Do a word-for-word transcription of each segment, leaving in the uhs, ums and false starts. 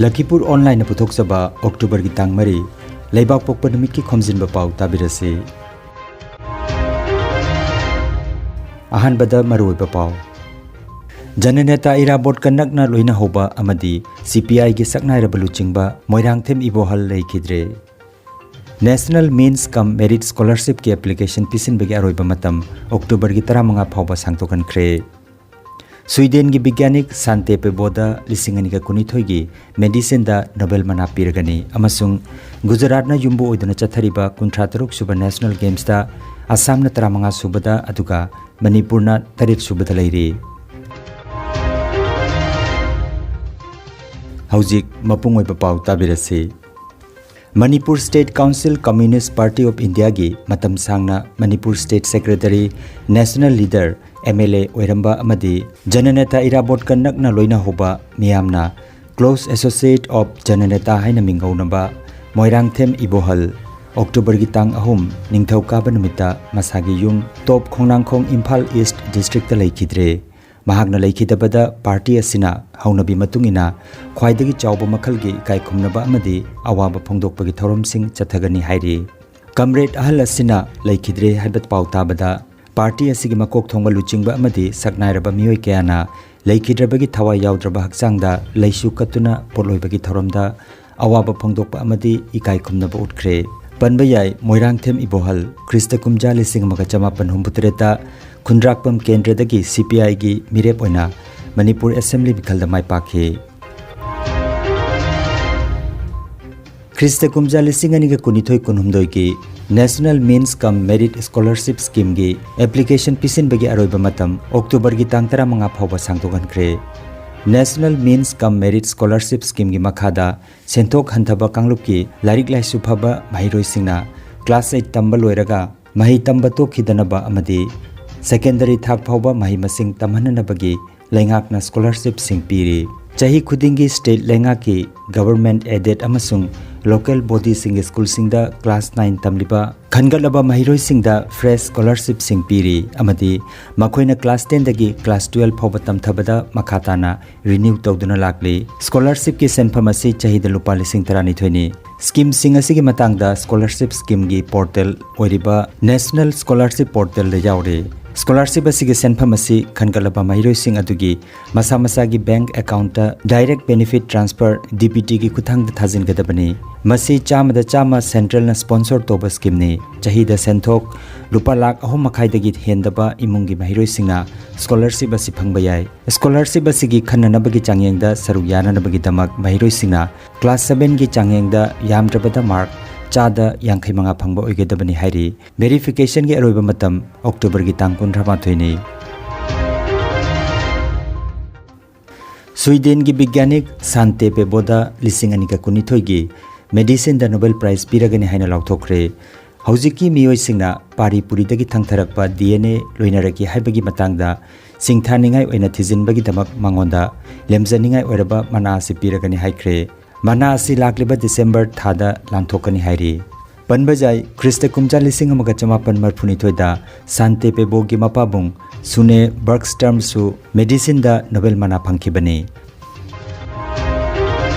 ꯂꯈꯤꯄꯨꯔ ꯑꯣꯟꯂꯥꯏꯟꯅ ꯄꯨꯊꯣꯛꯆꯕ ꯑꯣꯛꯇꯣꯕꯔꯒꯤ ꯇꯥꯡ ꯃꯔꯤ, ꯂꯩꯕꯥꯛ ꯄꯣꯛꯄ ꯅꯨꯃꯤꯠꯀꯤ ꯈꯣꯝꯖꯤꯟꯕ ꯄꯥꯎ ꯇꯥꯕꯤꯔꯁꯤ꯫ ꯑꯍꯥꯟꯕꯗ ꯃꯔꯨꯑꯣꯏꯕ ꯄꯥꯎ꯫ ꯖꯅꯅꯦꯇꯥ ꯏꯔꯥꯕꯣꯠꯀ ꯅꯛꯅ ꯂꯣꯏꯅꯍꯧꯕ ꯑꯃꯗꯤ ꯁꯤ ꯄꯤ ꯑꯥꯏꯒꯤ ꯁꯛꯅꯥꯏꯔꯕ ꯂꯨꯆꯤꯡꯕ ꯃꯣꯏꯔꯥꯡꯊꯦꯝ ꯏꯕꯣꯍꯜ ꯂꯩꯈꯤꯗ꯭ꯔꯦ꯫ National Means cum Merit Scholarshipꯀꯤ application ꯄꯤꯁꯤꯟꯕꯒꯤ ꯑꯔꯣꯏꯕ ꯃꯇꯝ ꯑꯣꯛꯇꯣꯕꯔꯒꯤ ꯇꯔꯥꯃꯉꯥ ꯐꯥꯎꯕ ꯁꯥꯡꯗꯣꯛꯍꯟꯈ꯭ꯔꯦ꯫ ꯁ꯭ꯋꯤꯗꯦꯟꯒꯤ ꯕꯤꯒ꯭ꯌꯥꯅꯤꯛ ꯁꯥꯟꯇꯦ ꯄꯦꯕꯣꯗ ꯂꯤꯁꯤꯡ ꯑꯅꯤꯒ ꯀꯨꯟꯅꯤꯊꯣꯏꯒꯤ ꯃꯦꯗꯤꯁꯤꯟꯗ ꯅꯣꯕꯦꯜ ꯃꯅꯥ ꯄꯤꯔꯒꯅꯤ ꯑꯃꯁꯨꯡ ꯒꯨꯖꯔꯥꯠꯅ ꯌꯨꯝꯕꯨ ꯑꯣꯏꯗꯨꯅ ꯆꯠꯊꯔꯤꯕ ꯀꯨꯟꯊ꯭ꯔꯥ ꯇꯔꯨꯛ ꯁꯨꯕ ꯅꯦꯁꯅꯦꯜ ꯒꯦꯝꯁꯇ ꯑꯁꯥꯝꯅ ꯇꯔꯥꯃꯉꯥ ꯁꯨꯕꯗ ꯑꯗꯨꯒ ꯃꯅꯤꯄꯨꯔꯅ ꯇꯔꯦꯠ ꯁꯨꯕꯗ ꯂꯩꯔꯤ꯫ ꯍꯧꯖꯤꯛ ꯃꯄꯨꯡ ꯑꯣꯏꯕ ꯄꯥꯎ ꯇꯥꯕꯤꯔꯁꯤ꯫ Manipur State Council Communist Party of Indiaꯒꯤ ꯃꯇꯝ ꯁꯥꯡꯅ Manipur State Secretary, National Leader, M L A ꯑꯣꯏꯔꯝꯕ ꯑꯃꯗꯤ ꯖꯅꯅꯦꯇꯥ ꯏꯔꯥꯕꯣꯠꯀ ꯅꯛꯅ ꯂꯣꯏꯅꯍꯧꯕ ꯃꯤꯌꯥꯝꯅ Close Associate of ꯖꯅꯅꯦꯇꯥ ꯍꯥꯏꯅ ꯃꯤꯡꯒꯧꯅꯕ ꯃꯣꯏꯔꯥꯡꯊꯦꯝ ꯏꯕꯣꯍꯜ ꯑꯣꯛꯇꯣꯕꯔꯒꯤ ꯇꯥꯡ ꯑꯍꯨꯝ, ꯅꯤꯡꯊꯧꯀꯥꯕ ꯅꯨꯃꯤꯠꯇ ꯃꯁꯥꯒꯤ ꯌꯨꯝ ꯇꯣꯞ ꯈꯣꯡꯅꯥꯡꯈꯣꯡ, ꯏꯝꯐꯥꯜ East Districtꯇ ꯂꯩꯈꯤꯗ꯭ꯔꯦ꯫ ꯃꯍꯥꯛꯅ ꯂꯩꯈꯤꯗꯕꯗ ꯄꯥꯔꯇꯤ ꯑꯁꯤꯅ ꯍꯧꯅꯕꯤ ꯃꯇꯨꯡ ꯏꯟꯅ ꯈ꯭ꯋꯥꯏꯗꯒꯤ ꯆꯥꯎꯕ ꯃꯈꯜꯒꯤ ꯏꯀꯥꯏ ꯈꯨꯝꯅꯕ ꯑꯃꯗꯤ ꯑꯋꯥꯕ ꯐꯣꯡꯗꯣꯛꯄꯒꯤ ꯊꯧꯔꯝꯁꯤꯡ ꯆꯠꯊꯒꯅꯤ ꯍꯥꯏꯔꯤ꯫ ꯀꯝꯔꯦꯗ ꯑꯍꯜ ꯑꯁꯤꯅ ꯂꯩꯈꯤꯗ꯭ꯔꯦ ꯍꯥꯏꯕ ꯄꯥꯎ ꯇꯥꯕꯗ ꯄꯥꯔꯇꯤ ꯑꯁꯤꯒꯤ ꯃꯀꯣꯛ ꯊꯣꯡꯕ ꯂꯨꯆꯤꯡꯕ ꯑꯃꯗꯤ ꯁꯛꯅꯥꯏꯔꯕ ꯃꯤꯑꯣꯏ ꯀꯌꯥꯅ ꯂꯩꯈꯤꯗ꯭ꯔꯕꯒꯤ ꯊꯋꯥꯏ ꯌꯥꯎꯗ꯭ꯔꯕ ꯍꯛꯆꯥꯡꯗ ꯂꯩꯁꯨ ꯀꯠꯇꯨꯅ ꯄꯣꯠꯂꯣꯏꯕꯒꯤ ꯊꯧꯔꯝꯗ ꯑꯋꯥꯕ ꯐꯣꯡꯗꯣꯛꯄ ꯑꯃꯗꯤ ꯏꯀꯥꯏ ꯈꯨꯝꯅꯕ ꯎꯠꯈ꯭ꯔꯦ꯫ ꯄꯟꯕ ꯌꯥꯏ, ꯃꯣꯏꯔꯥꯡꯊꯦꯝ ꯏꯕꯣꯍꯜ ꯈ꯭ꯔꯤꯁꯇ ꯀꯨꯝꯖꯥ ꯂꯤꯁꯤꯡ ꯑꯃꯒ ꯆꯃꯥꯄꯟ ꯍꯨꯝꯐꯨꯇꯔꯦꯠꯇ ꯈꯨꯟꯗ꯭ꯔꯥꯛꯄꯝ ꯀꯦꯟꯗ꯭ꯔꯗꯒꯤ ꯁꯤ ꯄꯤ ꯑꯥꯏꯒꯤ ꯃꯤꯔꯦꯞ ꯑꯣꯏꯅ ꯃꯅꯤꯄꯨꯔ ꯑꯦꯁꯦꯝꯕ꯭ꯂꯤ ꯃꯤꯈꯜꯗ ꯃꯥꯏ ꯄꯥꯛꯈꯤ꯫ ꯈ꯭ꯔꯤꯁꯇ ꯀꯨꯝꯖꯥ ꯂꯤꯁꯤꯡ ꯑꯅꯤꯒ ꯀꯨꯟꯅꯤꯊꯣꯏ ꯀꯨꯟꯍꯨꯝꯗꯣꯏꯒꯤ National Means cum Merit Scholarship Schemeꯒꯤ application ꯄꯤꯁꯤꯟꯕꯒꯤ ꯑꯔꯣꯏꯕ ꯃꯇꯝ ꯑꯣꯛꯇꯣꯕꯔꯒꯤ ꯇꯥꯡ ꯇꯔꯥꯃꯉꯥ ꯐꯥꯎꯕ ꯁꯥꯡꯗꯣꯛꯍꯟꯈ꯭ꯔꯦ꯫ National Means cum Merit Scholarship Schemeꯒꯤ ꯃꯈꯥꯗ ꯁꯦꯟꯊꯣꯛ ꯍꯟꯊꯕ ꯀꯥꯡꯂꯨꯞꯀꯤ ꯂꯥꯏꯔꯤꯛ ꯂꯥꯏꯁꯨ ꯐꯕ ꯃꯍꯩꯔꯣꯏꯁꯤꯡꯅ class eight ꯇꯝꯕ ꯂꯣꯏꯔꯒ ꯃꯍꯩ ꯇꯝꯕ ꯇꯣꯛꯈꯤꯗꯅꯕ ꯑꯃꯗꯤ secondary ꯊꯥꯛ ꯐꯥꯎꯕ ꯃꯍꯩ ꯃꯁꯤꯡ ꯇꯝꯍꯟꯅꯅꯕꯒꯤ ꯂꯩꯉꯥꯛꯅ scholarshipꯁꯤꯡ ꯄꯤꯔꯤ꯫ ꯆꯍꯤ ꯈꯨꯗꯤꯡꯒꯤ state ꯂꯩꯉꯥꯛꯀꯤ government aided ꯑꯃꯁꯨꯡ local bodyꯁꯤꯡꯒꯤ ꯁ꯭ꯀꯨꯜꯁꯤꯡꯗ class nine ꯇꯝꯂꯤꯕ ꯈꯟꯒꯠꯂꯕ ꯃꯍꯩꯔꯣꯏꯁꯤꯡꯗ fresh scholarshipꯁꯤꯡ ꯄꯤꯔꯤ ꯑꯃꯗꯤ ꯃꯈꯣꯏꯅ class tenꯗꯒꯤ class twelve ꯐꯥꯎꯕ ꯇꯝꯊꯕꯗ ꯃꯈꯥ ꯇꯥꯅ renew ꯇꯧꯗꯨꯅ ꯂꯥꯛꯂꯤ꯫ Scholarshipꯀꯤ ꯁꯦꯟꯐꯝ ꯑꯁꯤ ꯆꯍꯤꯗ ꯂꯨꯄꯥ ꯂꯤꯁꯤꯡ ꯇꯔꯥꯅꯤꯊꯣꯏꯅꯤ꯫ Schemeꯁꯤꯡ ꯑꯁꯤꯒꯤ ꯃꯇꯥꯡꯗ scholarship schemeꯒꯤ portal ꯑꯣꯏꯔꯤꯕ National Scholarship Portalꯗ ꯌꯥꯎꯔꯤ꯫ Scholarship ꯑꯁꯤꯒꯤ ꯁꯦꯟꯐꯝ ꯑꯁꯤ ꯈꯟꯒꯠꯂꯕ ꯃꯍꯩꯔꯣꯏꯁꯤꯡ ꯑꯗꯨꯒꯤ ꯃꯁꯥ ꯃꯁꯥꯒꯤ bank accountꯇ direct benefit transfer, DBTꯒꯤ ꯈꯨꯠꯊꯥꯡꯗ ꯊꯥꯖꯤꯟꯒꯗꯕꯅꯤ꯫ ꯃꯁꯤ ꯆꯥꯝꯃꯗ ꯆꯥꯝꯃ centralꯅ sponsor ꯇꯧꯕ schemeꯅꯤ꯫ ꯆꯍꯤꯗ ꯁꯦꯟꯊꯣꯛ ꯂꯨꯄꯥ ꯂꯥꯈ ꯑꯍꯨꯝ ꯃꯈꯥꯏꯗꯒꯤ ꯍꯦꯟꯗꯕ ꯏꯃꯨꯡꯒꯤ ꯃꯍꯩꯔꯣꯏꯁꯤꯡꯅ scholarship ꯑꯁꯤ ꯐꯪꯕ ꯌꯥꯏ꯫ Scholarship ꯑꯁꯤꯒꯤ ꯈꯟꯅꯅꯕꯒꯤ ꯆꯥꯡꯌꯦꯡꯗ ꯁꯔꯨꯛ ꯌꯥꯅꯅꯕꯒꯤꯗꯃꯛ ꯃꯍꯩꯔꯣꯏꯁꯤꯡꯅ class sevenꯒꯤ ꯆꯥꯡꯌꯦꯡꯗ ꯌꯥꯝꯗ꯭ꯔꯕꯗ mark ꯆꯥꯗ ꯌꯥꯡꯈꯩ ꯃꯉꯥ ꯐꯪꯕ ꯑꯣꯏꯒꯗꯕꯅꯤ ꯍꯥꯏꯔꯤ꯫ Verificationꯒꯤ ꯑꯔꯣꯏꯕ ꯃꯇꯝ Octoberꯒꯤ ꯇꯥꯡ ꯀꯨꯟꯊ꯭ꯔꯥ ꯃꯥꯊꯣꯏꯅꯤ꯫ Swedenꯒꯤ ꯕꯤꯒ꯭ꯌꯥꯅꯤꯛ ꯁꯥꯟꯇꯦ ꯄꯦꯕꯣꯗ ꯂꯤꯁꯤꯡ ꯑꯅꯤꯒ ꯀꯨꯟꯅꯤꯊꯣꯏꯒꯤ medicineꯗ Nobel Prize ꯄꯤꯔꯒꯅꯤ ꯍꯥꯏꯅ ꯂꯥꯎꯊꯣꯛꯈ꯭ꯔꯦ꯫ ꯍꯧꯖꯤꯛꯀꯤ ꯃꯤꯑꯣꯏꯁꯤꯡꯅ ꯄꯥꯔꯤ ꯄꯨꯔꯤꯗꯒꯤ ꯊꯪꯊꯔꯛꯄ DNA ꯂꯣꯏꯅꯔꯛꯏ ꯍꯥꯏꯕꯒꯤ ꯃꯇꯥꯡꯗ ꯁꯤꯡꯊꯥꯅꯤꯡꯉꯥꯏ ꯑꯣꯏꯅ ꯊꯤꯖꯤꯟꯕꯒꯤꯗꯃꯛ ꯃꯉꯣꯟꯗ ꯂꯦꯝꯖꯅꯤꯡꯉꯥꯏ ꯑꯣꯏꯔꯕ ꯃꯅꯥ ꯑꯁꯤ ꯄꯤꯔꯒꯅꯤ ꯍꯥꯏꯈ꯭ꯔꯦ꯫ ꯃꯅꯥ ꯑꯁꯤ ꯂꯥꯛꯂꯤꯕ December ꯊꯥꯗ ꯂꯥꯟꯊꯣꯛꯀꯅꯤ ꯍꯥꯏꯔꯤ꯫ ꯄꯟꯕ ꯌꯥꯏ, ꯈ꯭ꯔꯤꯁꯇ ꯀꯨꯝꯖꯥ ꯂꯤꯁꯤꯡ ꯑꯃꯒ ꯆꯃꯥꯄꯟ ꯃꯔꯤꯐꯨꯅꯤꯊꯣꯏꯗ ꯁꯥꯟꯇꯦ ꯄꯦꯕꯣꯒꯤ ꯃꯄꯥꯕꯨꯡ ꯁꯨꯅꯦ ꯕꯔꯒꯁ꯭ꯇꯔꯝꯁꯨ medicineꯗ Nobel ꯃꯅꯥ ꯐꯪꯈꯤꯕꯅꯤ꯫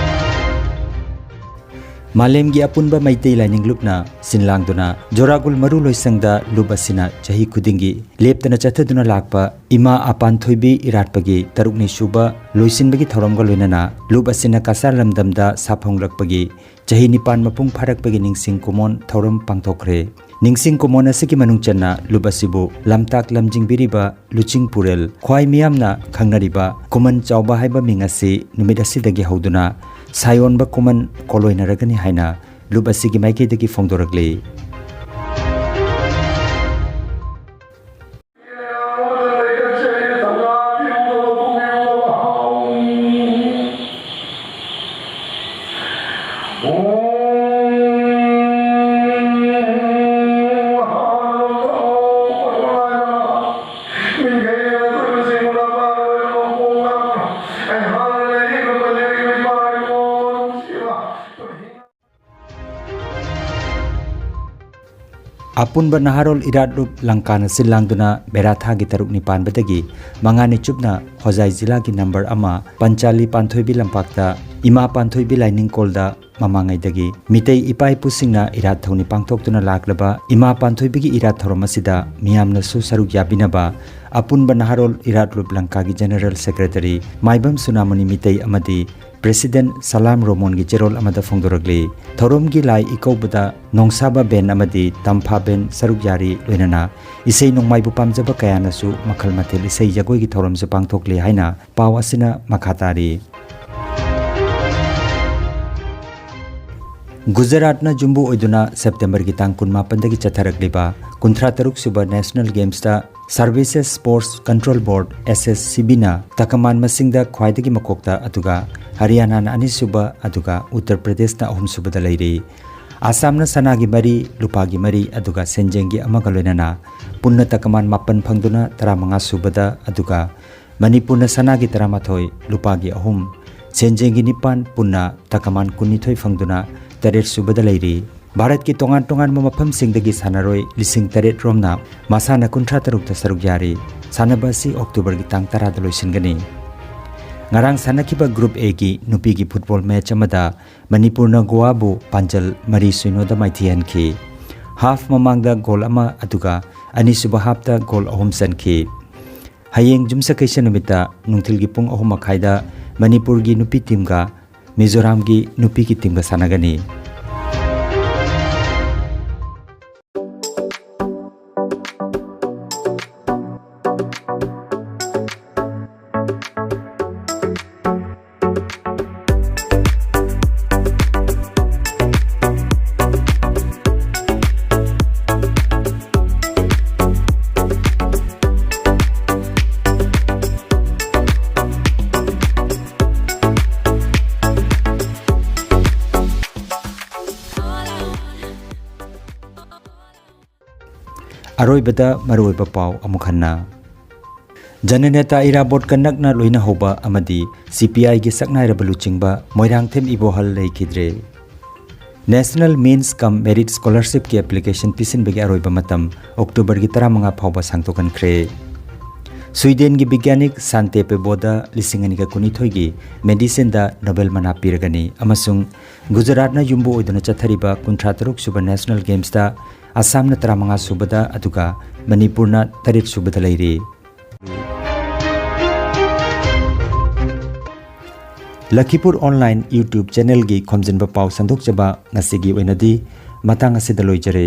ꯃꯥꯂꯦꯝꯒꯤ ꯑꯄꯨꯟꯕ ꯃꯩꯇꯩ ꯂꯥꯏꯅꯤꯡ ꯂꯨꯞꯅ ꯁꯤꯟꯂꯥꯡꯗꯨꯅ ꯖꯣꯔꯥꯒꯨꯜ ꯃꯔꯨ ꯂꯣꯏꯁꯪꯗ ꯂꯨꯞ ꯑꯁꯤꯅ ꯆꯍꯤ ꯈꯨꯗꯤꯡꯒꯤ ꯂꯦꯞꯇꯅ ꯆꯠꯊꯗꯨꯅ ꯂꯥꯛꯄ ꯏꯃꯥ ꯑꯄꯥꯟꯊꯣꯏꯕꯤ ꯏꯔꯥꯠꯄꯒꯤ ꯇꯔꯨꯛꯅꯤ ꯁꯨꯕ ꯂꯣꯏꯁꯤꯟꯕꯒꯤ ꯊꯧꯔꯝꯒ ꯂꯣꯏꯅꯅ ꯂꯨꯞ ꯑꯁꯤꯅ ꯀꯁꯥꯔ ꯂꯝꯗꯝꯗ ꯁꯥꯐꯣꯡꯂꯛꯄꯒꯤ ꯆꯍꯤ ꯅꯤꯄꯥꯟ ꯃꯄꯨꯡ ꯐꯥꯔꯛꯄꯒꯤ ꯅꯤꯡꯁꯤꯡ ꯀꯨꯃꯣꯟ ꯊꯧꯔꯝ ꯄꯥꯡꯊꯣꯛꯈ꯭ꯔꯦ꯫ ꯅꯤꯡꯁꯤꯡ ꯀꯨꯃꯣꯟ ꯑꯁꯤꯒꯤ ꯃꯅꯨꯡ ꯆꯟꯅ ꯂꯨꯞ ꯑꯁꯤꯕꯨ ꯂꯝꯇꯥꯛ ꯂꯝꯖꯤꯡꯕꯤꯔꯤꯕ ꯂꯨꯆꯤꯡꯄꯨꯔꯦꯜ, ꯈ꯭ꯋꯥꯏ ꯃꯤꯌꯥꯝꯅ ꯈꯪꯅꯔꯤꯕ ꯈꯨꯃꯟ ꯆꯥꯎꯕ ꯍꯥꯏꯕ ꯃꯤꯡ ꯑꯁꯤ ꯅꯨꯃꯤꯠ ꯑꯁꯤꯗꯒꯤ ꯍꯧꯗꯨꯅ ꯁꯥꯌꯣꯟꯕ ꯈꯨꯃꯟ ꯀꯣꯂꯣꯏꯅꯔꯒꯅꯤ ꯍꯥꯏꯅ ꯂꯨꯞ ꯑꯁꯤꯒꯤ ꯃꯥꯏꯀꯩꯗꯒꯤ ꯐꯣꯡꯗꯣꯔꯛꯂꯤ꯫ ꯑꯄꯨꯟꯕ ꯅꯍꯥꯔꯣꯜ ꯏꯔꯥꯠꯂꯨꯞ ꯂꯪꯀꯥꯅ ꯁꯤꯜ ꯂꯥꯡꯗꯨꯅ ꯕꯦꯔꯥ ꯊꯥꯒꯤ ꯇꯔꯨꯛꯅꯤ ꯄꯥꯟꯕꯗꯒꯤ ꯃꯉꯥꯅꯤ ꯆꯨꯞꯅ ꯍꯣꯖꯥꯏ ꯖꯤꯂꯥꯒꯤ ꯅꯝꯕꯔ ꯑꯃ ꯄꯟꯆꯥꯂꯤ ꯄꯥꯟꯊꯣꯏꯕꯤ ꯂꯝꯄꯥꯛꯇ ꯏꯃꯥ ꯄꯥꯟꯊꯣꯏꯕꯤ ꯂꯥꯏꯅꯤꯡꯀꯣꯜꯗ ꯃꯃꯥꯡꯉꯩꯗꯒꯤ ꯃꯤꯇꯩ ꯏꯄꯥ ꯏꯄꯨꯁꯤꯡꯅ ꯏꯔꯥꯠ ꯊꯧꯅꯤ ꯄꯥꯡꯊꯣꯛꯇꯨꯅ ꯂꯥꯛꯂꯕ ꯏꯃꯥ ꯄꯥꯟꯊꯣꯏꯕꯤꯒꯤ ꯏꯔꯥꯠ ꯊꯧꯔꯝ ꯑꯁꯤꯗ ꯃꯤꯌꯥꯝꯅꯁꯨ ꯁꯔꯨꯛ ꯌꯥꯕꯤꯅꯕ ꯑꯄꯨꯟꯕ ꯅꯍꯥꯔꯣꯜ ꯏꯔꯥꯠꯂꯨꯞ ꯂꯪꯀꯥꯒꯤ ꯖꯦꯅꯔꯦꯜ ꯁꯦꯀ꯭ꯔꯦꯇꯔꯤ ꯃꯥꯏꯕꯝ ꯁꯨꯅꯥꯃꯨꯅꯤ ꯃꯤꯇꯩ ꯑꯃꯗꯤ ꯄ꯭ꯔꯦꯁꯤꯗꯦꯟꯠ ꯁꯂꯥꯝ ꯔꯣꯃꯣꯟꯒꯤ ꯆꯦꯔꯣꯜ ꯑꯃꯗ ꯐꯣꯡꯗꯣꯔꯛꯂꯤ꯫ ꯊꯧꯔꯝꯒꯤ ꯂꯥꯏ ꯏꯀꯧꯕꯗ ꯅꯣꯡꯁꯥꯕ ꯕꯦꯟ ꯑꯃꯗꯤ ꯇꯝꯐꯥ ꯕꯦꯟ ꯁꯔꯨꯛ ꯌꯥꯔꯤ, ꯂꯣꯏꯅꯅ ꯏꯁꯩ ꯅꯣꯡꯃꯥꯏꯕꯨ ꯄꯥꯝꯖꯕ ꯀꯌꯥꯅꯁꯨ ꯃꯈꯜ ꯃꯊꯦꯜ ꯏꯁꯩ ꯖꯒꯣꯏꯒꯤ ꯊꯧꯔꯝꯁꯨ ꯄꯥꯡꯊꯣꯛꯂꯤ ꯍꯥꯏꯅ ꯄꯥꯎ ꯑꯁꯤꯅ ꯃꯈꯥ ꯇꯥꯔꯤ꯫ ꯒꯨꯖꯔꯥꯠꯅ ꯌꯨꯝꯕꯨ ꯑꯣꯏꯗꯨꯅ ꯁꯦꯞꯇꯦꯝꯕꯔꯒꯤ ꯇꯥꯡ ꯀꯨꯟꯃꯥꯄꯟꯗꯒꯤ ꯆꯠꯊꯔꯛꯂꯤꯕ ꯀꯨꯟꯊ꯭ꯔꯥ ꯇꯔꯨꯛ ꯁꯨꯕ national ꯒꯦꯝꯁꯇ Services Sports Control Board, S S C B ꯅ ꯇꯀꯃꯥꯟ ꯃꯁꯤꯡꯗ ꯈ꯭ꯋꯥꯏꯗꯒꯤ ꯃꯀꯣꯛꯇ, ꯑꯗꯨꯒ ꯍꯔꯤꯌꯥꯅꯥꯅ ꯑꯅꯤꯁꯨꯕ, ꯑꯗꯨꯒ ꯎꯠꯇꯔ ꯄ꯭ꯔꯗꯦꯁꯅ ꯑꯍꯨꯝꯁꯨꯕꯗ ꯂꯩꯔꯤ꯫ ꯑꯁꯥꯝꯅ ꯁꯅꯥꯒꯤ ꯃꯔꯤ, ꯂꯨꯄꯥꯒꯤ ꯃꯔꯤ, ꯑꯗꯨꯒ ꯁꯦꯟꯖꯦꯡꯒꯤ ꯑꯃꯒ ꯂꯣꯏꯅꯅ ꯄꯨꯟꯅ ꯇꯀꯃꯥꯟ ꯃꯥꯄꯟ ꯐꯪꯗꯨꯅ ꯇꯔꯥꯃꯉꯥ ꯁꯨꯕꯗ, ꯑꯗꯨꯒ ꯃꯅꯤꯄꯨꯔꯅ ꯁꯅꯥꯒꯤ ꯇꯔꯥꯃꯥꯊꯣꯏ, ꯂꯨꯄꯥꯒꯤ ꯑꯍꯨꯝ, ꯁꯦꯟꯖꯦꯡꯒꯤ ꯅꯤꯄꯥꯟ, ꯄꯨꯟꯅ ꯇꯀꯃꯥꯟ ꯀꯨꯟꯅꯤꯊꯣꯏ ꯐꯪꯗꯨꯅ ꯇꯔꯦꯠ ꯁꯨꯕꯗ ꯂꯩꯔꯤ꯫ ꯚꯥꯔꯠꯀꯤ ꯇꯣꯉꯥꯟ ꯇꯣꯉꯥꯟꯕ ꯃꯐꯝꯁꯤꯡꯗꯒꯤ ꯁꯥꯟꯅꯔꯣꯏ ꯂꯤꯁꯤꯡ ꯇꯔꯦꯠ ꯔꯣꯝꯅ ꯃꯁꯥꯟꯅ ꯀꯨꯟꯊ꯭ꯔꯥ ꯇꯔꯨꯛꯇ ꯁꯔꯨꯛ ꯌꯥꯔꯤ꯫ ꯁꯥꯟꯅꯕ ꯑꯁꯤ ꯑꯣꯛꯇꯣꯕꯔꯒꯤ ꯇꯥꯡ ꯇꯔꯥꯗ ꯂꯣꯏꯁꯤꯟꯒꯅꯤ꯫ ꯉꯔꯥꯡ ꯁꯥꯟꯅꯈꯤꯕ Group A ꯒꯤ ꯅꯨꯄꯤꯒꯤ ꯐꯨꯠꯕꯣꯜ ꯃꯦꯆ ꯑꯃꯗ ꯃꯅꯤꯄꯨꯔꯅ ꯒꯣꯋꯥꯕꯨ ꯄꯥꯟꯖꯜ ꯃꯔꯤ ꯁꯤꯅꯣꯗ ꯃꯥꯏꯊꯤꯍꯟꯈꯤ꯫ ꯍꯥꯐ ꯃꯃꯥꯡꯗ ꯒꯣꯜ ꯑꯃ, ꯑꯗꯨꯒ ꯑꯅꯤꯁꯨꯕ ꯍꯥꯐꯇ ꯒꯣꯜ ꯑꯍꯨꯝ ꯆꯟꯈꯤ꯫ ꯍꯌꯦꯡ ꯌꯨꯝꯁꯀꯩꯁ ꯅꯨꯃꯤꯠꯇ ꯅꯨꯡꯊꯤꯜꯒꯤ ꯄꯨꯡ ꯑꯍꯨꯝ ꯃꯈꯥꯏꯗ ꯃꯅꯤꯄꯨꯔꯒꯤ ꯅꯨꯄꯤ ꯇꯤꯝꯒ ꯃꯤꯖꯣꯔꯥꯝꯒꯤ ꯅꯨꯄꯤꯒꯤ ꯇꯤꯝꯒ ꯁꯥꯟꯅꯒꯅꯤ꯫ ꯑꯔꯣꯏꯕꯗ ꯃꯔꯨꯑꯣꯏꯕ ꯄꯥꯎ ꯑꯃꯨꯛ ꯍꯟꯅ꯫ ꯖꯅꯅꯦꯇꯥ ꯏꯔꯥꯕꯣꯠꯀ ꯅꯛꯅ ꯂꯣꯏꯅꯍꯧꯕ ꯑꯃꯗꯤ C P I ꯒꯤ ꯁꯛꯅꯥꯏꯔꯕ ꯂꯨꯆꯤꯡꯕ ꯃꯣꯏꯔꯥꯡꯊꯦꯝ ꯏꯕꯣꯍꯜ ꯂꯩꯈꯤꯗ꯭ꯔꯦ꯫ National Means cum Merit Scholarshipꯀꯤ application ꯄꯤꯁꯤꯟꯕꯒꯤ ꯑꯔꯣꯏꯕ ꯃꯇꯝ Octoberꯒꯤ ꯇꯔꯥꯃꯉꯥ ꯐꯥꯎꯕ ꯁꯥꯡꯗꯣꯛꯍꯟꯈ꯭ꯔꯦ꯫ ꯁ꯭ꯋꯤꯗꯦꯟꯒꯤ ꯕꯤꯒ꯭ꯌꯥꯅꯤꯛ ꯁꯥꯟꯇꯦ ꯄꯦꯕꯣꯗ ꯂꯤꯁꯤꯡ ꯑꯅꯤꯒ ꯀꯨꯟꯅꯤꯊꯣꯏꯒꯤ medicineꯗ Nobel ꯃꯅꯥ ꯄꯤꯔꯒꯅꯤ ꯑꯃꯁꯨꯡ ꯒꯨꯖꯔꯥꯠꯅ ꯌꯨꯝꯕꯨ ꯑꯣꯏꯗꯨꯅ ꯆꯠꯊꯔꯤꯕ ꯀꯨꯟꯊ꯭ꯔꯥ ꯇꯔꯨꯛ ꯁꯨꯕ National Gamesꯇ ꯑꯁꯥꯝꯅ ꯇꯔꯥꯃꯉꯥ ꯁꯨꯕꯗ ꯑꯗꯨꯒ ꯃꯅꯤꯄꯨꯔꯅ ꯇꯔꯦꯠ ꯁꯨꯕꯗ ꯂꯩꯔꯤ꯫ ꯂꯈꯤꯄꯨꯔ online YouTube channelꯒꯤ ꯈꯣꯝꯖꯤꯟꯕ ꯄꯥꯎ ꯁꯟꯗꯣꯛꯆꯕ ꯉꯁꯤꯒꯤ ꯑꯣꯏꯅꯗꯤ ꯃꯇꯥꯡ ꯑꯁꯤꯗ ꯂꯣꯏꯖꯔꯦ꯫